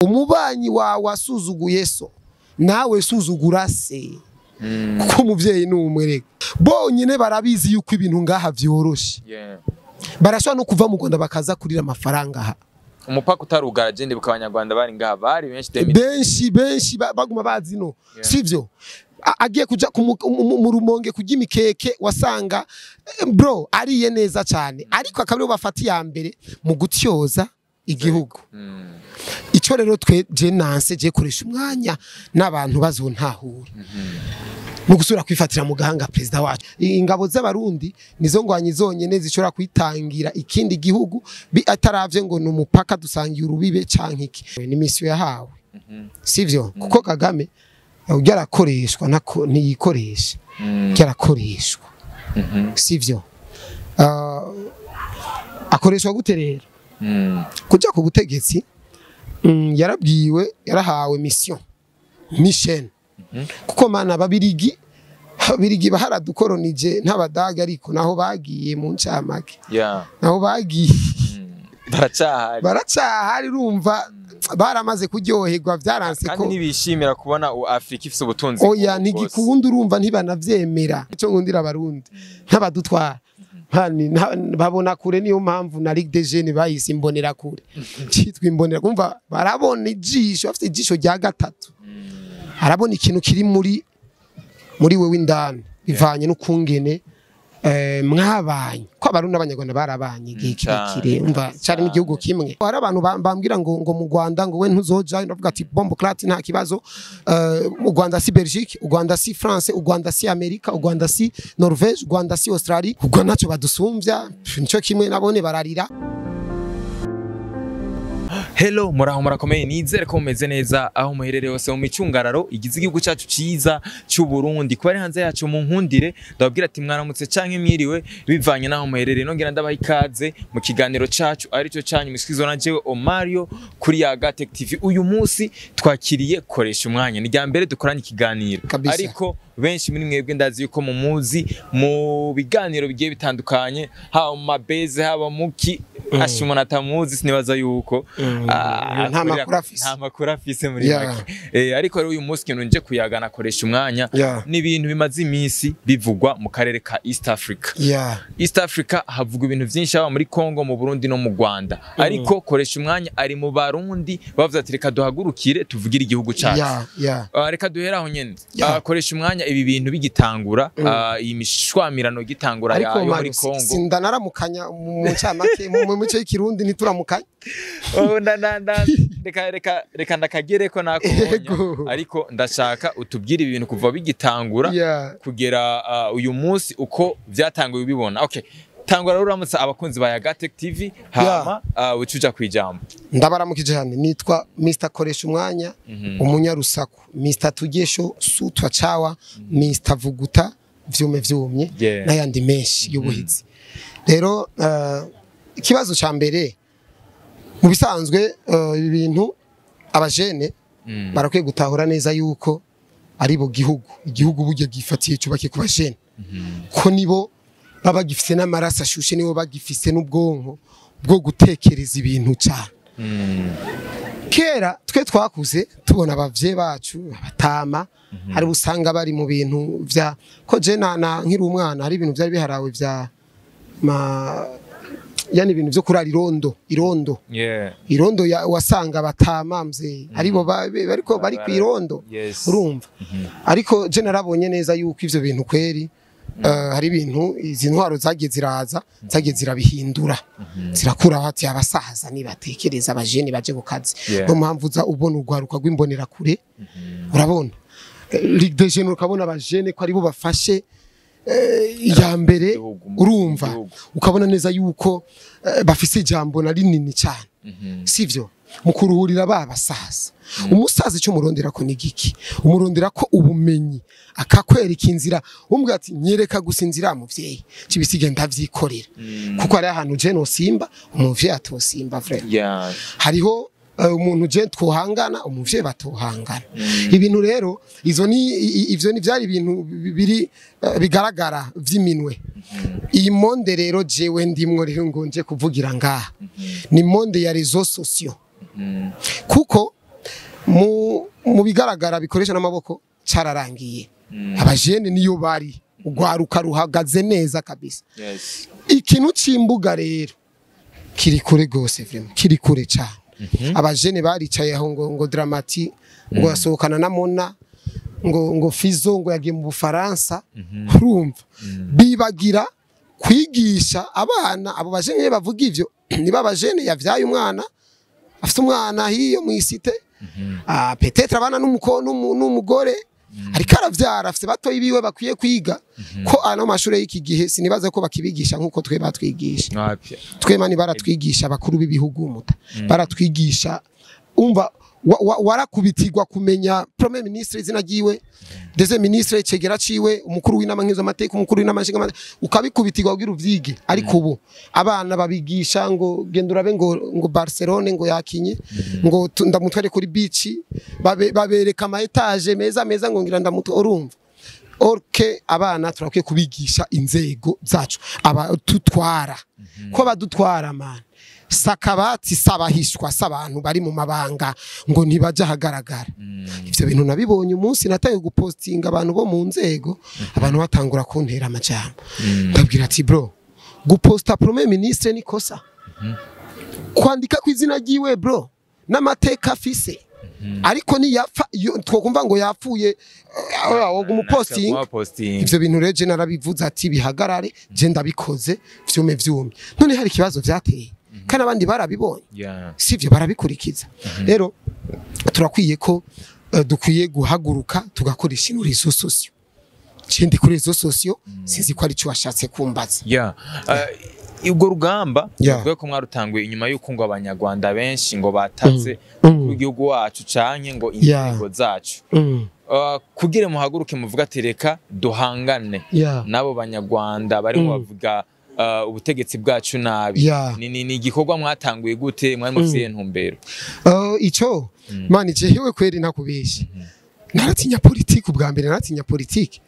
Umubanyi wawe asuzuguye so, nawe suzugura se, kuko umuvyeyi ni umwereka. Bonyine barabizi yuko ibintu ngaha vyoroshe. Barashobora no kuva mu Rwanda bakaza kurira amafaranga aha. Umupaka utarugara je ndibuka abanyarwanda bari ngaha bari benshi. Benshi benshi baguma bazi no. Sivyo? Agiye kuja mu Rumonge kurya imikeke, wasanga bro ariye neza cyane, ariko akaba bafata iya mbere mu gutyoza igihugu. Ico rero twe je nanse je koresha umwanya n'abantu bazontahura mu gusubira kwifatira mu gahanga president wacu. Ingabo z'abarundi nizo ngwanyi zonyene zishobora kwitangira ikindi gihugu ataravye ngo ni umupaka dusangiye urubibe canke iki. Ni mission yahawe, sivyo? Kuko Kagame yarakoreshwa, nako ntiyikoresha, yarakoreshwa, sivyo? Akoreshwa gute rero? Kuja ku butegetsi, yarabwiwe, yarahawe mission, mission. Kuko mana ababirigi baharadukoronije n'abadaga, ariko naho bagiye mu ncamake, naho bagiye baracahari, urumva baramaze kuryoherwa, byaranse ko kandi nibishimira kubona Afrika ifise ubutunzi. Oya, ntigikunda, urumva ntibanavyemera. Ico nkundira abarundi ntabadutwara babona kure, niyo mpamvu na Ligue des Jeunes bayise imbonera kure, citwa imbonera, kumva barabona ijisho, bafite ijisho rya gatatu, arabona ikintu kiri muri wewe indani, bivanye n'ukungene mwabanye. Ko abarundi n'abanyarwanda barabanye igihe kirekire, umva cyari n'igihugu kimwe. Hari abantu bambwira ngo mu Rwanda ngo we ntuzoja, ndavuga ati bombo clat nta kibazo. Mu Rwanda si Belgique, u Rwanda si France, u Rwanda si Amerika, u Rwanda si Norvège, u Rwanda si Australie, u Rwanda ntacyo badusumvya, nico kimwe nabone bararira. Hello, muraho murakomeye, nizere ko mumeze neza aho muherereye hose mu micungararo igize igihugu cyacu ciza cy'u Burundi. Kuba ari hanze yacu mu nkundire ndababwira ati mwaramutse canke mwiriwe bivanye naho muherereye. Nongera ndabaha ikaze mu kiganiro cacu arico canyu musikizwa na jewe Omario kuri Yaga Tech TV. Uyu munsi twakiriye koresha umwanya, ni rya mbere dukoranye ikiganiro, ariko benshi muri mwebwe ndazi yuko mumuzi mu biganiro bigiye bitandukanye, haba mu mabeze, haba muki ashimona atamuzi, sinibaza yuko nta makuru afise muri make. Ariko rero uyu munsi kintu nje kuyagana koresha umwanya ni ibintu bimaze iminsi bivugwa mu karere ka East Africa. East Africa havugwa ibintu vyinshi, haba muri Congo, mu Burundi no mu Rwanda. Ariko koresha umwanya ari mu Barundi bavuze ati reka duhagurukire tuvugire igihugu cacu. Reka duhera aho nyene. Koresha umwanya ibi bintu bigitangura, iyi mishwamirano gitangura yo muri Congo. Sinda mu ncamake mu mico y'ikirundi ntituramukanya. Reka ndakagereko nakubonye, ariko ndashaka utubwire ibintu kuva bigitangura kugera uyu munsi uko byatanguye ubibona. Okay, tangura uramutse abakunzi ba Yaga Tech TV, hama ucuja kwijambo. Ndabaramukije hane, nitwa Mr Koresha umwanya, umunyarusaku, Mr Tugesho Sutwa Chawa, Mr Vuguta vyume vyumye n'ayandi menshi y'ubuhizi. Rero ikibazo ca mbere mu bisanzwe, ibi bintu abajene barakwiye gutahura neza yuko ari bo gihugu, igihugu buryo gifatiye cyubake ku bajene, ko nibo baba gifise n'amaraso ashushe, nibo bagifise n'ubwonko bwo gutekereza ibintu cyane. Kera twe twakuze tubona abavye bacu abatama hari usanga bari mu bintu vya ko je na nkiri umwana hari ibintu byari biharawe vya yani ibintu byo kurara irondo. Irondo wasanga batamamze aribo bariko bari ku irondo, urumva. Ariko je narabonye neza yuko ivyo bintu kweri hari ibintu izi ntwaro zagiye ziraza, zagiye zirabihindura, zirakura hati abasaza nibatekereza abajene baje ku kazi. No mpamvu za ubona urwaruka rw'imbonera kure, urabona Ligue des Jeunes, ukabona abajene ko aribo bafashe ya mbere, urumva ukabona neza yuko bafise ijambo na rinini cyane, sivyo? Mu kuruhurira babasaza. Umusaza icyo murondera ko ni giki? Umurondera ko ubumenyi, akakwereka inzira, umbwira ati nyereka gusa inzira muvyeyi, kibisige ndavyikorera. Kuko ari ahantu je no simba, umuvyeyi atosimba vraiment. Hariho umuntu je twohangana, umuvyeyi batohangana. Ibintu rero izo ni ivyo ni byari ibintu biri bigaragara vy'iminwe. Iyi monde rero jewe ndimwo rero ngo nje kuvugira ngaha ni monde ya réseaux sociaux. Kuko Mu bigaragara bikoresha n'amaboko cararangiye. Abajene niyo bari, ugwaruka ruhagaze neza kabisa. Ikintu c'imbuga rero kiri kure gose, vraiment kiri kure cyane. Abajene baricaye aho ngo Dramati ngo yasohokana na Mona, ngo Fizo ngo yagiye mu Bufaransa. Urumva, bibagira kwigisha abana. Abo bajene bavuga ivyo niba abajene yavyaye umwana, afite umwana hiyo mu isite, peut-être abana n'umugore, ariko aravyara, afite batoyi biwe bakwiye kwiga. Ko ano mashure y'iki gihe sinibaza ko bakibigisha nkuko twe batwigisha. Twe mani baratwigisha abakuru b'ibihugu, muta baratwigisha. Umva, warakubitirwa kumenya premier ministre izina ryiwe, deuxième ministre cegera ciwe, umukuru w'inama nk'izo umukuru w'inama nshinga, ukabikubitirwa kugira uvyige. Ariko ubu abana babigisha ngo genda urabe ngo Barcelone ngo yakinye, ngo ndamutware kuri beach, babereka ama étage meza meza, ngo ngira ndamutwe. Urumva, orke abana turakwiye kubigisha inzego zacu, aba tutwara, ko badutwara man sakabati sabahishwa sabantu bari mu mabanga ngo ntibaje ahagaragara. Ivyo bintu nabibonye umunsi nataye gupostinga abantu bo mu nzego, abantu batangura kuntera amajambo. Ndabwira ati bro, guposta premier ministre ni kosa, kwandika ku izina ryiwe bro n'amateka afise, ariko niyapfa twokumva ngo yapfuye umuposting. Ivyo bintu rero je narabivuze ati bihagarare, je ndabikoze vyume vyumye. None hari ikibazo vyateye kandi abandi barabibonye, sivyo barabikurikiza. Rero turakwiye ko dukwiye guhaguruka tugakoresha ino réseaux sociaux. Cindi kuri réseaux sociaux, sinzi ko ari cyo washatse kumbaza. Ubwo rugamba bavuga ko mwarutanguye inyuma y'uko ngo abanyarwanda benshi ngo batatse ku gihugu wacu canke ngo inzego zacu. Kugira muhaguruke muvuga ati reka duhangane nabo banyarwanda bari mu bavuga ubutegetsi bwacu nabi. Ni igikorwa mwatanguye gute, mwari mufite ntumbero? Ico mani jewe kweri ntakubeshe, naratinya politiki ubwa mbere, naratinya politiki.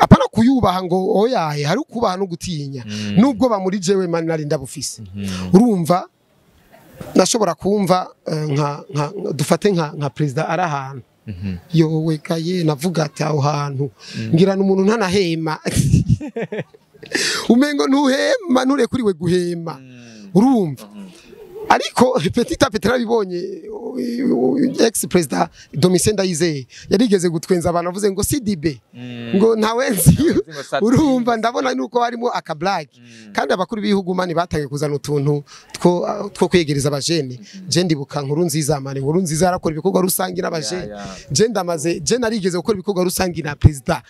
Apana kuyubaha ngo oyaye, hari ukubaha no gutinya. Nubwo bamuri jewe mani nari ndabufise. Urumva, nashobora kumva nka dufate nka president ari ahantu, yowe kaye navuga ati aho hantu ngira n'umuntu ntanahema, umengo ntuhema, nturekuriwe guhema. Urumva, ariko petit à petit narabibonye. Ex president Domitien Ndayizeye yarigeze gutwenza abantu avuze ngo Sidibe ngo ntawenzi. Urumva, ndabona nuko harimo akablage. Kandi abakuru b'ibihugu mani batangiye kuzana utuntu two kwegereza abajene. Je ndibuka nkuru nziza mani, nkuru nziza yarakora ibikorwa rusangi n'abajene. Je ndamaze, je narigeze gukora ibikorwa rusangi na president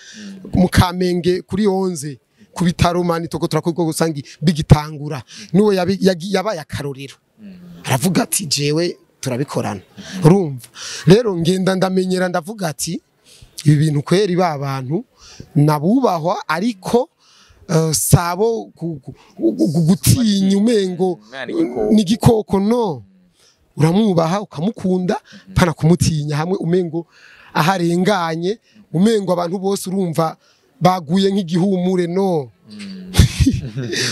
mu Kamenge kuri 11 ku bitaro mani, toko turakora ibikorwa rusangi bigitangura. Niwe yabaye akarorero, aravuga ati jewe turabikorana. Urumva rero ngenda ndamenyera, ndavuga ati ibi bintu kweri ba bantu nabubahwa, ariko sabo gutinya umengo ni igikoko. No, uramwubaha ukamukunda, pana kumutinya hamwe umengo aharenganye umengo abantu bose urumva baguye nk'igihumure. No,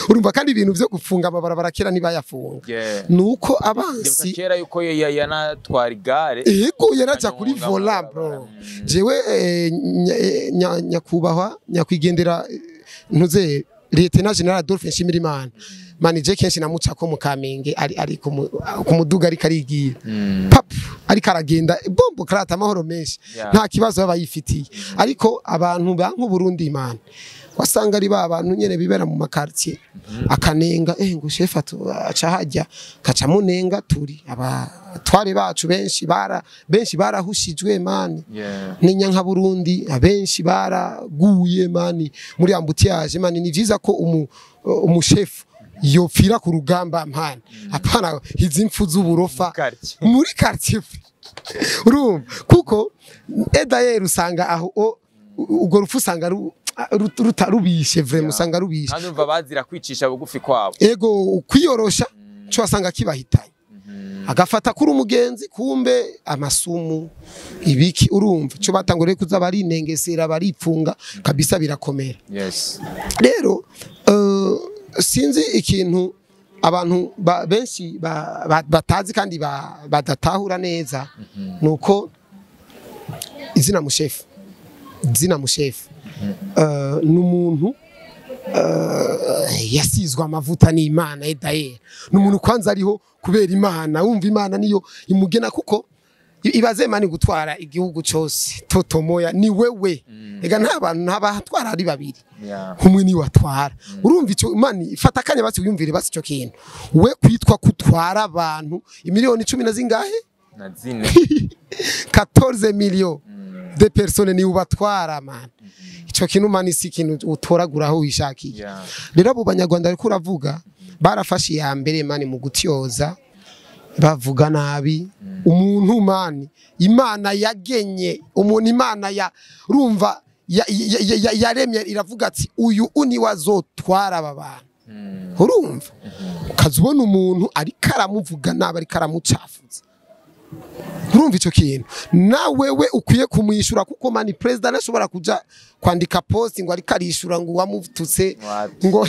urumva, kandi ibintu vyo gufunga amabarabara kera ntibayafunga, nuko abansi kera yuko yanatwara igare. Ego, yaraja kuri volant bro. Jewe nyakubahwa nyakwigendera ntuze Lieutenant General Adolphe Nshimirimana mani, je kenshi namuca ko mu Kamenge ari ku muduga, ariko arigira pap, ariko aragenda bombo karata, amahoro menshi, nta kibazo baba yifitiye. Ariko abantu banka Burundi man, wasanga ari ba bantu nyene bibera mu makartier, akanenga ngo chef aca hajya kaca munenga. Turi abatware bacu benshi bara benshi barahushijwe mani ninya nka Burundi, abenshi baraguye mani muri embouteillage mani. Ni vyiza ko umushefu yopfira ku rugamba mpana, apana izi mfu z'uburofa muri quartier. Urumva, kuko d'ailleurs usanga aho ubwo rupfu usanga rubishe vraiment, usanga rubishe. Kandi umva bazira kwicisha bugufi kwabo. Ego, kwiyorosha cyo wasanga kibahitanye, agafata kuri umugenzi kumbe amasumu ibiki. Urumva cyo batanguriye kuza barinengesera, baripfunga kabisa, birakomera. Rero sinzi ikintu Abantu benshi batazi kandi badatahura neza nuko izina mushefu ni umuntu yasizwe amavuta n'Imana. Edaye ni umuntu kwanza ariho kubera Imana, wumva Imana niyo imugena, kuko ibaze mani gutwara igihugu cyose totomoya ni wewe. Ega nta bantu ntabatwara ari babiri, umwe ni watwara. Urumva ico mani ifata akanya basi uyumvire basi ico kintu we kwitwa kutwara abantu imiliyoni 10 na zingahe na zine 14 millions de personnes ni ubatwara man. Ico kintu mani si kintu utoragura aho wishakiye. Rero abo banyarwanda ariko uravuga barafashe ya mbere mani mu gutyoza bavuga nabi umuntu mani Imana yagenye umuntu, Imana ya rumva yaremye iravuga ati uyu uni wazotwara aba bantu. Urumva ukazubona umuntu ariko aramuvuga nabi ariko aramucafuza. Urumva ico kintu nawe we ukwiye kumwishura, kuko mani president ashobora kuja kwandika post ngo ariko arishura ngo wamututse ngo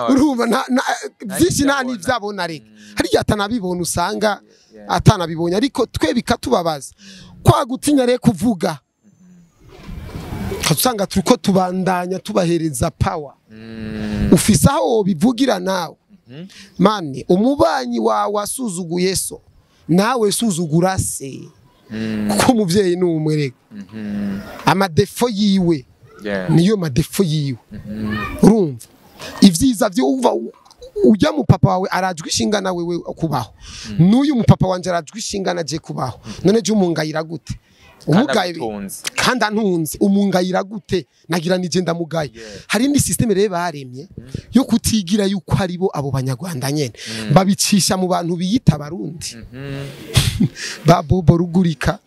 urumva byinshi nta n'ivyabona reka hari atanabibona usanga atanabibonye, ariko twe bikatubabaza kwa gutinya reka kuvuga usanga turiko tubandanya tubahereza power. Ufise aho bivugira nawe mani umubanyi wawe asuzuguye so nawe suzugura se, kuko umuvyeyi ni umwereka amadefo yiwe niyo madefo yiwe. Urumva ivyiza vyo umva ujya mu papa wawe arajwe ishinga nawe we kubaho, n'uyu mu papa wanje arajwe ishinga naje kubaho, none je umungayira gute? Umugaye kandi antunze umungayira gute? Nagira nije ndamugaye. Hari indi system rero baremye yo kutigira yuko ari bo abo banyarwanda nyene babicisha mu bantu biyita abarundi ba Bobo Rugurika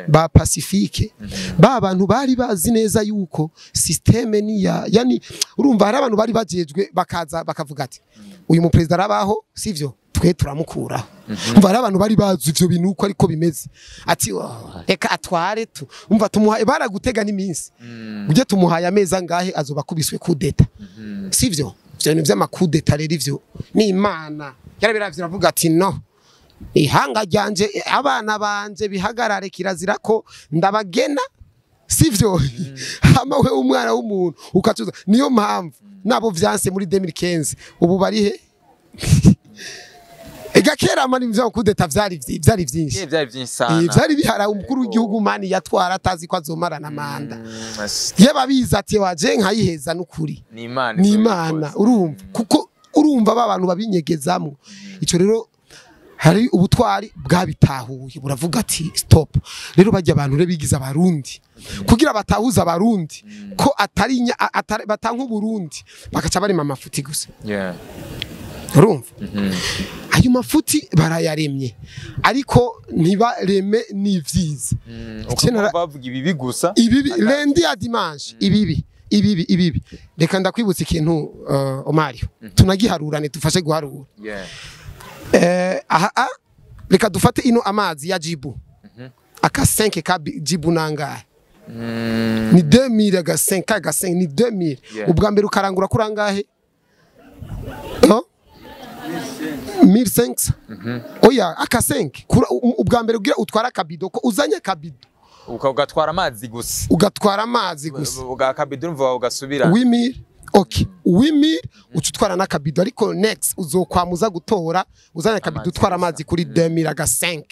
ba Pacifique ba bantu bari bazi neza yuko systeme ni ya yani urumva hari abantu bari bajejwe bakaza bakavuga ati uyu mu president arabaho sivyo twe turamukura. Umva hari abantu bari bazi ivyo bintu uko ariko bimeze ati reka atware tu umva tumuhaye baragutega n'iminsi uje tumuhaye ameza ngahe azoba kubiswe kudeta sivyo ivyo bintu vy'amakudeta rero ivyo ni Imana yarabiravye iravuga ati no ihanga ryanje abana banje bihagarare kirazira ko ndabagena sivyo hama we umwana w'umuntu ukacuza. Niyo mpamvu nabo vyanse muri 2015 ubu bari he? Ega kera mani mvyo kudeta vyari vyinshi. Vyari vyinshi sana. Vyari bihara umukuru w'igihugu mani yatwara atazi ko azomara na manda. Yebabiza ati waje nkayiheza n'ukuri. Ni Imana. Ni Imana urumva kuko urumva ba bantu babinyegezamo. Ico rero hari ubutwari bwabitahuye buravuga ati stop. Rero bajya abantu re bigiza abarundi kugira batahuza abarundi ko atari batanka Burundi bakaca bari mamafuti gusa. Urumva ayo mafuti barayaremye ariko ntibareme n'ivyiza. Bavuga ibibi gusa ibibi lundi ya dimanche ibibi ibibi ibibi. Reka ndakwibutsa ikintu Omario tunagiharurane tufashe guharura. Aha reka dufate ino amazi ya Jibu aka 5 ka Jibu nangahe ni 2000 aga 5 aga 5 ni 2000. Ubwa mbere ukarangura kurangahe? 1500. Oya aka 5 ubwa mbere ugira utwara akabido ko uzanye akabido ugatwara amazi gusa ugatwara amazi gusa akabido urumva ugasubira 8000. Okay 8000 ucutwara n'akabido ariko next uzokwamuza gutora uzanye akabido utwara amazi kuri 2000 aga 5.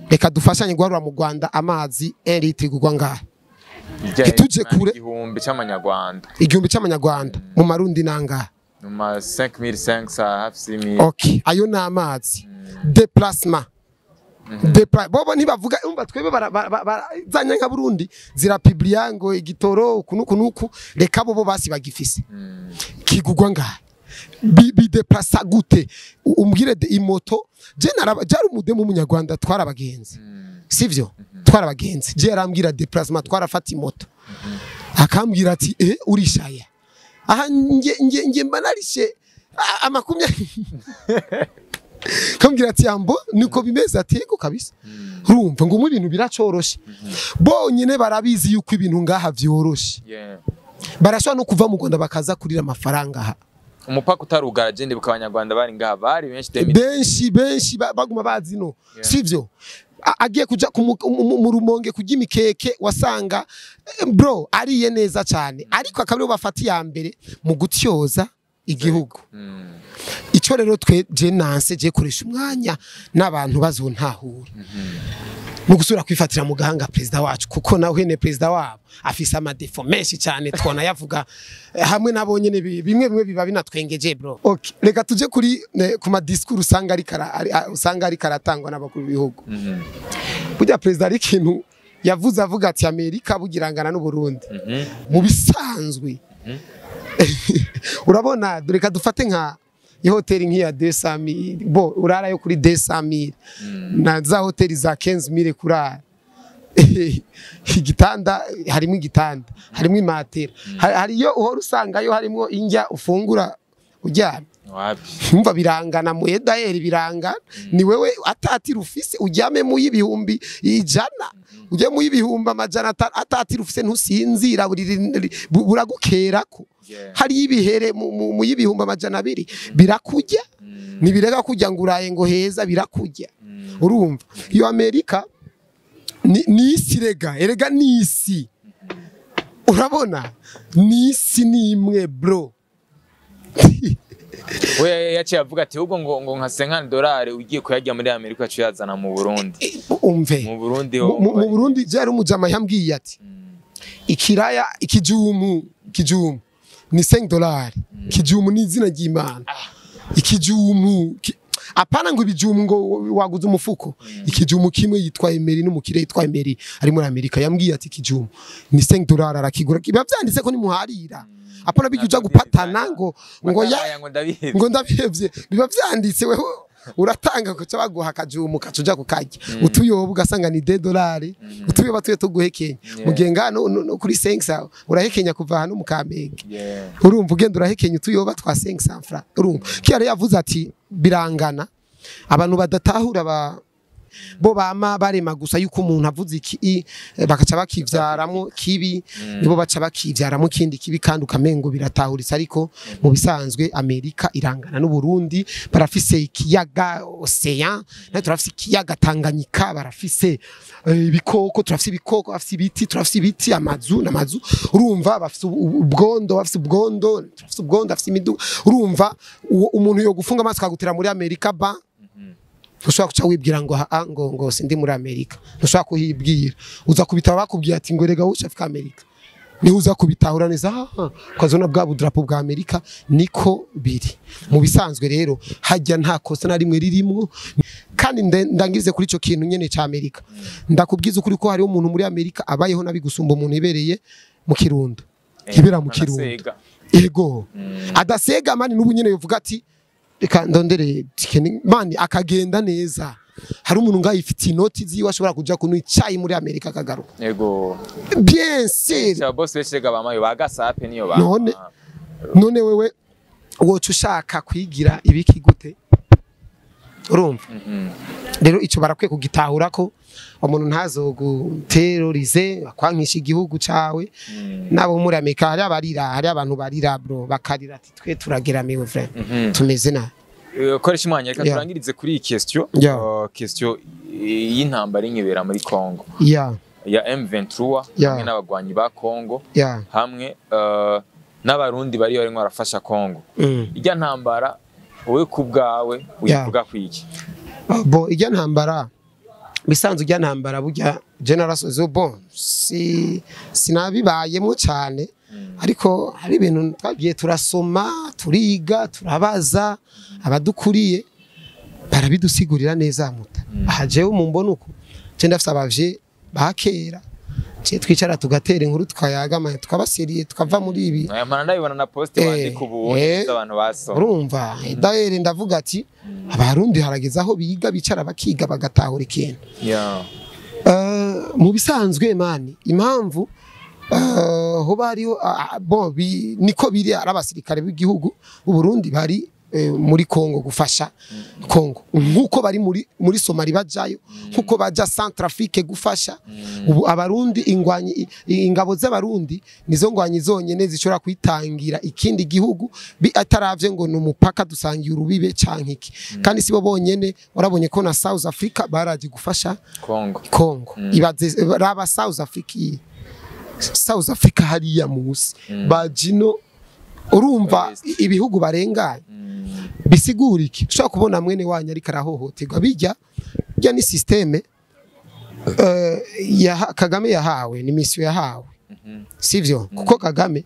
Reka dufashanye guharura mu Rwanda amazi 1 litre gugwa ngahe? Tuje kure igihumbi cy'amanyarwanda. Igihumbi cy'amanyarwanda mu marundi nangahe? Numa 5500 hafi 6000. Okay ayo na amazi déplacement bobo ntibavuga umva twebe barazanye nka Burundi zirapublia ngo igitoro kunuku nuku reka bobo basi bagifise kigugwa ngahe bi déplacer gute umbwire de imoto je naraba umudemu umunyarwanda twara abagenzi sivyo twara abagenzi je yarambwira déplacement twarafata imoto akambwira ati urishaya aha nge mba narishe amakumya kambwira ati ambo niko bimeze ati yego kabisa. Urumva ngo mu bintu biracoroshe bonyine barabizi yuko ibintu ngaha vyoroshe. Barashobora no kuva mu Rwanda bakaza kurira amafaranga aha. Umupaka utarugara je ndibuka abanyarwanda bari ngaha bari benshi benshi benshi baguma bazi no sivyo. Agiye kuja mu Rumonge kurya imikeke wasanga bro ariye neza cyane, ariko akaba bafata iya mbere mu gutyoza igihugu. Ico rero twe je nanse je koresha umwanya n'abantu bazontahura mu gusubira kwifatira mu gahanga president wacu, kuko nawe ne president wabo afise amadefo menshi cyane twona yavuga hamwe nabo nyene bimwe bimwe biba binatwengeje bro. Okay, reka tuje kuri ku ma discours usanga ari usanga ari karatangwa n'abakuru b'ibihugu. Burya president ari ikintu yavuze avuga ati Amerika bugirangana n'u Burundi mu bisanzwe. Urabona reka dufate nka ihoteli nk'iya 200,000 bo urara yo kuri 200,000 na za hoteli za 15,000 kurara. Igitanda harimo igitanda harimo imatera hariyo uhora usangayo harimo injya ufungura uryamye. Umva birangana mu edaheri birangana ni wewe atatira ufise ujyame mu y'ibihumbi 100 ujye mu y'ibihumbi 500 atatira ufise ntusinzira buragukerako. Hari ibihere mu y'ibihumbi 200 birakujya nibirega kujya ngo uraye ngo heza birakujya. Urumva iyo Amerika ni isi rega erega ni isi. Urabona ni isi ni imwe bro. We yaciye avuga ati ubwo ngo nka $50 ugiye kuyajya muri Amerika uyazana mu Burundi. Umve mu Burundi mu Burundi byari umujama yambwiye ati ikiraya ikijumu kijumu ni $5. Kijumu ni izina ry'Imana. Ikijumu apana ngo ibijumu ngo waguze umufuko. Ikijumu kimwe yitwa Emery n'umukire yitwa Emery ari muri Amerika yambwiye ati ikijumu ni $5 arakigura. Biba byanditse ko ni muharira. Apana bijya gupatana ngo ya ngo ndabihevye biba vyanditse wewe uratanga ko baguha akajumu kacuja kukarya utuyoba ugasanga ni $2 utuyoba tuye tuguhekenya mugenga no kuri 500 urahekenya kuva hano mu Kamenge. Urumva ugenda urahekenya utuyoba twa 500 francs. Urumva kiyare yavuze ati birangana abantu badatahura bo bama barema gusa yuko umuntu avuze iki bakaca bakivyaramo kibi nibo baca bakivyaramo kindi kibi kandi ukamengo biratahuritse. Ariko mu bisanzwe Amerika irangana n'u Burundi barafise ikiyaga ocean na turafise ikiyaga Tanganyika barafise ibikoko turafise ibikoko bafise ibiti turafise ibiti amazu n'amazu. Urumva bafise ubwondo bafise ubwondo turafise ubwondo bafise imiduga. Urumva umuntu yo gufunga amaso akagutira muri Amerika ba ntushobora kuca wibwira ngo ngo sindi muri Amerika. Ntushobora kuhibwira uza kubitaba bakubwiye ati ngo rega ushafika Amerika ni uza kubitahura neza ukazona bwa budrapo bwa Amerika niko biri mu bisanzwe. Rero hajya nta kosa na rimwe ririmo. Kandi ndangize kuri ico kintu nyene ca Amerika ndakubwiza ukuri ko hari umuntu muri Amerika abayeho nabi gusumba umuntu ibereye mu Kirundo kibera mu Kirundo. Ego adasega mani n'ubu nyene yovuga ati reka ndondere tike mani akagenda neza. Hari umuntu ngayifite inoti ziwe ashobora kuja kunywa icyayi muri Amerika akagaruka. Yego bien sûr cya boss beshega bamayo bagasape niyo ba none wewe wocu ushaka kwigira ibiki gute? Urumva rero ico barakwiye kugitahura ko umuntu ntazoguterorize akwankisha igihugu cawe. Nabo muri Amerika hari abarira hari abantu barira bro bakarira ati twe turageramiwe vraiment tumeze na koresha umwanya. Reka turangirize kuri iyi question question y'intambara inkibera muri Congo ya M23 hamwe n'abagwanyi ba Congo hamwe n'abarundi bari barimo barafasha Congo. Ijya ntambara wowe kubwawe uyivuga kwiki? Bo ijya ntambara bisanzwe ijya ntambara burya generation bon si sinabibayemo cyane ariko hari ibintu twagiye turasoma turiga turabaza abadukuriye barabidusigurira neza muta. Aha jewe mu mbona uko je ndafise abavye bakera je twicara tugatera inkuru tukayagama tukabaseriye tukava muri ibi. Aya ndabibona na post wandika ubu abantu basoma. Urumva dahere ndavuga ati abarundi harageza aho biga bicara bakiga bagatahura ikintu. Mu bisanzwe mani impamvu ho bariho bon niko biri ari abasirikare b'igihugu b'u Burundi bari muri Kongo gufasha Kongo, nkuko bari muri Somalia bajayo, nkuko baja Centrafrique gufasha. Ubu abarundi ingwanyi, ingabo z'abarundi nizo ngwanyi zonyene zishobora kwitangira ikindi gihugu ataravye ngo numupaka dusangiye urubibe canke iki. Kandi sibo bonyene, warabonye ko na South Africa baraje gufasha Kongo. Ibaze raba South Africa, South Africa hariya musi bajino, urumva ibihugu barengaye bisigura iki? Ushobora kubona mwene wanyu ariko arahohoterwa, bijya ni systeme Kagame yahawe, ni mission yahawe, sivyo? Kuko Kagame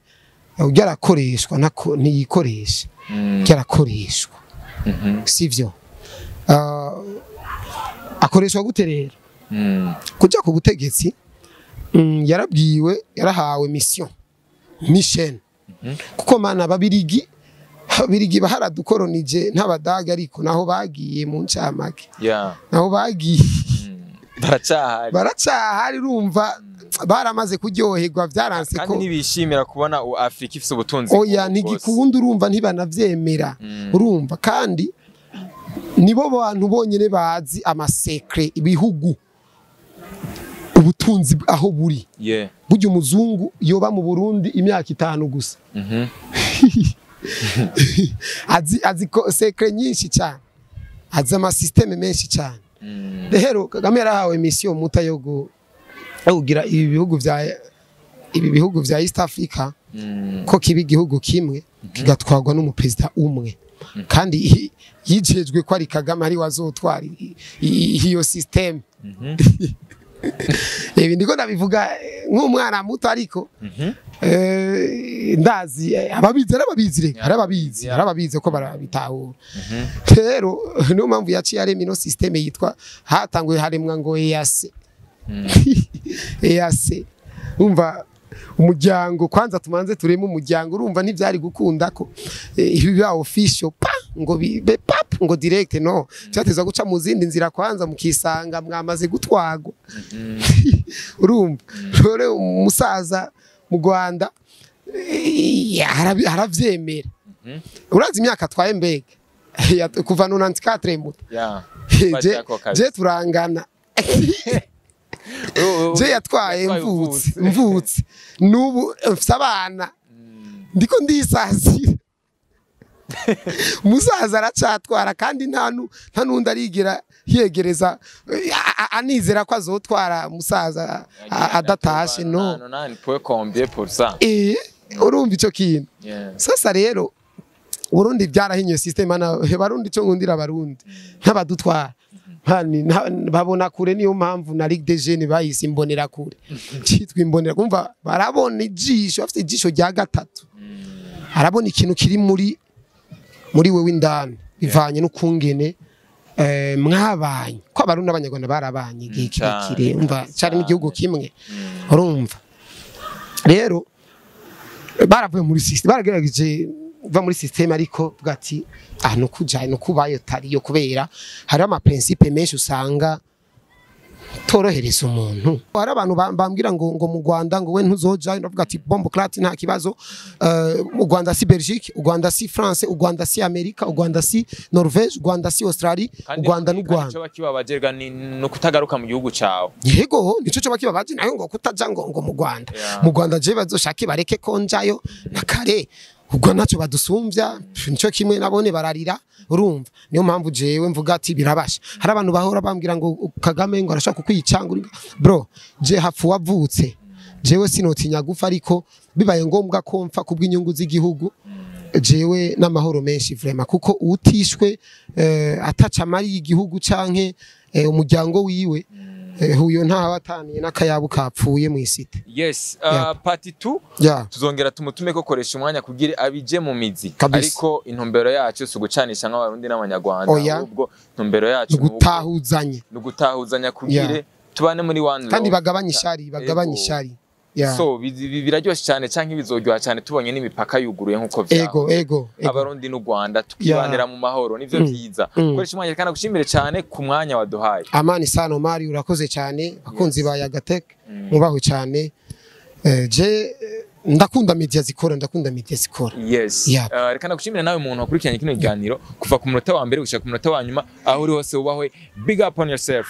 ujya arakoreshwa, ntiyikoresha, ujya arakoreshwa, sivyo? Akoreshwa gute rero? Kujya ku butegetsi yarabwiwe, yarahawe mission, mission. Kuko mana ababirigi baharadukoronije n'abadaga, ariko naho bagiye mu ncamake, naho bagiye baracahari, urumva baramaze kuryoherwa, byaranse ko kandi nibishimira kubona Afrika ifise ubutunzi. Oya, ntigikunda, urumva ntibanavyemera, urumva. Kandi nibo bantu bonyene bazi amasekre ibihugu ubutunzi aho buri. Burya umuzungu yoba mu Burundi imyaka 5 gusa, azi sekre nyinshi cyane, azi ama systeme menshi cyane. Rero Kagame yarahawe mission muta yo kugira ibi bihugu vya East Africa ko kiba igihugu kimwe kigatwarwa n'umupresident umwe, kandi yijejwe ko ari Kagame ari wazotwara iyo systeme. Ibi ndiko ndabivuga nk'umwana muto, ariko ndazi ababizi arababizi arababizi ko barabitahura. Rero niyo mpamvu yaciye arema ino systeme yitwa, hatanguye haremwa ngo EAC. EAC, umva umuryango kwanza tumanze tureme umuryango, urumva ntivyari gukunda ko ibi ba official pa ngo bibe pap ngo direct, no cyateza guca mu zindi nzira kwanza mukisanga mwamaze gutwagwa. Urumva rero umusaza mu Rwanda aravyemera. Urazi imyaka atwaye mbega kuva 94 muto, je turangana, je yatwaye mvutse nubu mfise abana ndiko ndisazira. Musaza aracatwara, kandi nta nundi arigira yegereza anizera ko azotwara musaza adatashe, no urumva ico kintu. Sasa rero Burundi byarahinye system, Barundi cyo ngundira Barundi ntabadutwara babona kure, niyo mpamvu na Ligue des Jeunes bayise imbonera kure, cyitwa imbonera, kumva barabona ijisho, afite ijisho rya gatatu, arabona ikintu kiri muri wewe indani, bivanye n'ukungene mwabanye, ko Abarundi n'Abanyarwanda barabanye igihe kirekire, umva cyari n'igihugu kimwe, urumva rero baravuye muri system, baragerageje va muri system, ariko bwati no kujaye no kubayo tariyo, kubera hari ama principe menshi usanga torohereza umuntu. Hari abantu bambwira ngo mu Rwanda ngo we ntuzoja, ndavuga ati bombo clat nta kibazo. Mu Rwanda si Belgique, u Rwanda si France, u Rwanda si Amerika, u Rwanda si Norvège, u Rwanda si Australie, u Rwanda n'u Rwanda. Cyo bakibabajerwa ni no kutagaruka mu gihugu cawe. Yego, nico cyo bakibabaje nayo ngo kutaja ngo mu Rwanda. Mu Rwanda je bazoshake bareke konjayo na kare. Ubwo ntacyo badusumvya, nico kimwe nabone bararira, urumva. Niyo mpamvu jewe mvuga ati birabasha. Hari abantu bahora bambwira ngo Kagame ngo arashaka kukwica, ngo bro, je hafu wavutse. Jewe sinotinya gufa, ariko bibaye ngombwa ko mfa kubw'inyungu z'igihugu, jewe n'amahoro menshi vraiment, kuko utishwe ataca mari y'igihugu canke umuryango wiwe, huyo nta bataniye n'akayabu kapfuye mu isite. Yes, part 2 tuzongera tumutume ko koresha umwanya kugira abije mu mizi, ariko intumbero yacu si ugucanisha nk'abarundi n'abanyarwanda, ahubwo intumbero yacu ni ugutahuzanya kugira tubane muri one love, kandi bagabanye ishari. So biraryoshye cyane canke bizoryoha cyane tubonye n'imipaka yuguruye nkuko vya ego Abarundi n'u Rwanda tukibanira mu mahoro, nivyo byiza. Koresha umwanya kandi gushimire cyane ku mwanya waduhaye. Amani sana Omari, urakoze cyane, bakunzi ba Yagatech mubaho cyane. Je Ndakunda media zikora, ndakunda media zikora. Yes. Yep. Reka nagushimire nawe muntu wakurikiranye kino kiganiro kuva ku munota wa mbere gushika ku munota wa nyuma. Aho uri hose wubahwe, big up on yourself.